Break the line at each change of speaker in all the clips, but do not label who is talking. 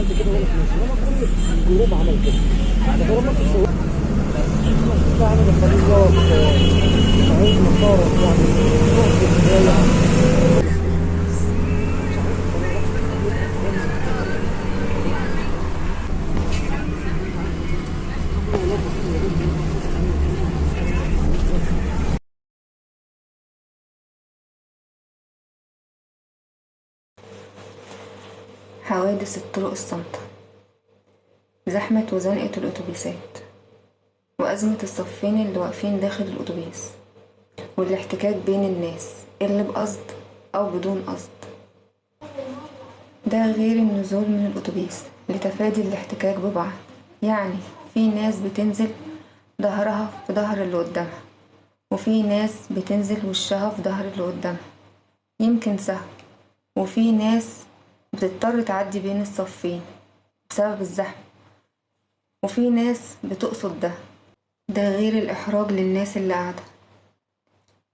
عملت كده وانا في مصر، انما كل ال group عمل كده. فطالما السواق يعني بخليه يقف في عين مسارك، يعني تقف في.
حوادث الطرق الصامتة، زحمة وزنقة الأتوبيسات، وأزمة الصفين اللي واقفين داخل الأتوبيس، والاحتكاك بين الناس اللي بقصد أو بدون قصد، ده غير النزول من الأتوبيس لتفادي الاحتكاك ببعض. يعني في ناس بتنزل ظهرها في ظهر اللي قدامها، وفي ناس بتنزل وشها في ظهر اللي قدامها، يمكن سهو، وفي ناس بتضطر تعدي بين الصفين بسبب الزحمة، وفي ناس بتقصد ده. ده غير الإحراج للناس اللي قاعدة،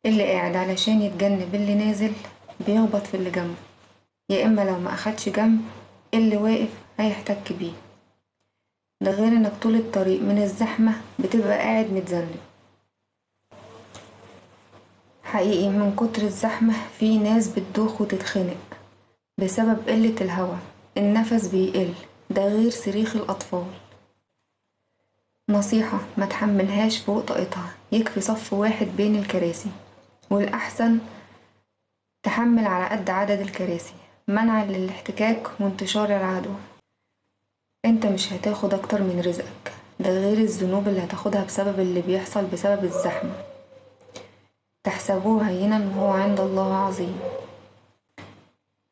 اللي قاعد علشان يتجنب اللي نازل بيخبط في اللي جنبه، يا إما لو ما أخدش جنب اللي واقف هيحتك بيه. ده غير إنك طول الطريق من الزحمة بتبقى قاعد متذنب. حقيقي من كتر الزحمة في ناس بتدوخ وتتخنق بسبب قلة الهواء، النفس بيقل، ده غير صريخ الأطفال. نصيحة ما تحملهاش فوق طاقتها، يكفي صف واحد بين الكراسي، والأحسن تحمل على قد عدد الكراسي منعا للاحتكاك وانتشار العدوى. انت مش هتاخد اكتر من رزقك، ده غير الذنوب اللي هتاخدها بسبب اللي بيحصل بسبب الزحمة. تحسبوه هينا وهو عند الله عظيم.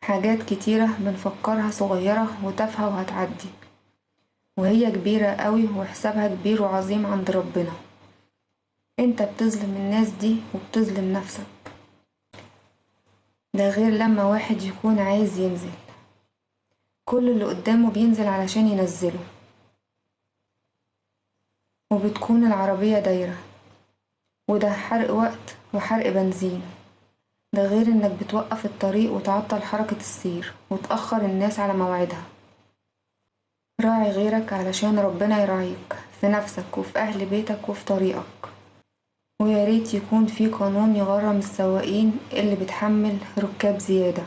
حاجات كتيرة بنفكرها صغيرة وتافهة وهتعدي، وهي كبيرة قوي وحسابها كبير وعظيم عند ربنا. انت بتظلم الناس دي وبتظلم نفسك. ده غير لما واحد يكون عايز ينزل، كل اللي قدامه بينزل علشان ينزله، وبتكون العربية دايرة، وده حرق وقت وحرق بنزين. ده غير انك بتوقف الطريق وتعطل حركة السير وتأخر الناس على مواعيدها. راعي غيرك علشان ربنا يراعيك في نفسك وفي أهل بيتك وفي طريقك. ويا ريت يكون في قانون يغرم السواقين اللي بتحمل ركاب زيادة،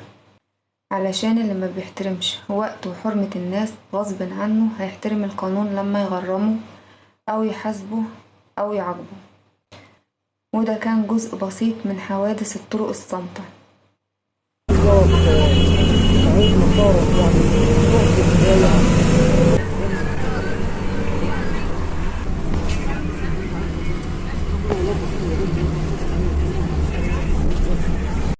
علشان اللي ما بيحترمش وقت وحرمة الناس غصب عنه هيحترم القانون لما يغرمه أو يحاسبه أو يعاقبه. وده كان جزء بسيط من حوادث الطرق الصامتة.
يقف في عين مسارك، يعني تقف في.